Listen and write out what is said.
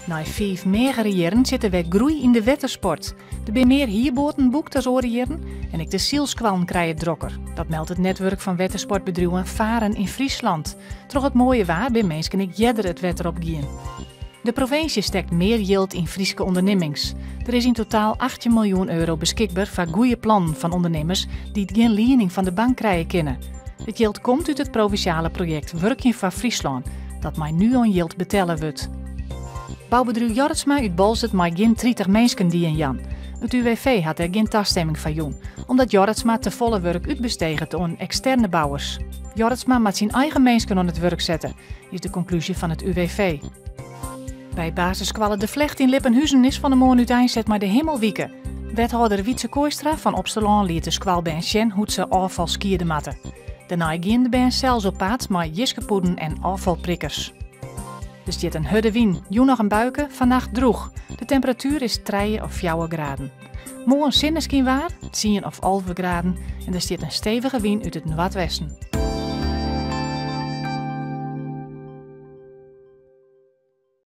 Nei fiif meagere jierren sit der wer groei yn de wettersport. Der binne mear hierboaten boekt as oare jierren en ek de sylskoallen krije it drokker. Dat meldt it netwurk fan wettersportbedriuwen Varen in Friesland. Troch it moaie waar binne minsken ek earder it wetter opgien. De provinsje stekt mear jild yn Fryske ûndernimmings. Der is yn totaal 18 miljoen euro beskikber foar goede plannen fan ûndernimmers dy't gjin liening fan de bank krije kinne. It jild komt út it provinsjale projekt Wurkjen foar Fryslân, dat mei Nuon-jild betelle wurdt. Boubedriuw Jorritsma út Boalsert mei gjin 30 minsken dien jaan. It UWV hat dêr gjin tastimming foar jûn, omdat Jorritsma tefolle wurk útbesteget oan eksterne bouwers. Jorritsma moat syn eigen minsken oan it wurk sette, is de konklúzje fan it UWV. By basisskoalle De Flecht yn Lippenhuzen is fan 'e moarn úteinset mei de Himmelwike. Wethâlder Wietze Kooistra fan Opsterlân liet de skoalbern sjen hoe't se ôffal skiede moatte. Dêrnei giene de bern sels op paad mei jiskepûden en ôffalprikkers. Der stiet in hurde wyn, jûn noch in buike, fannacht drûch. De temperatuer is trije of fjouwer graden. Moarn sinneskynwaar, tsien of 11 graden en der stiet in stevige wyn út it noardwesten.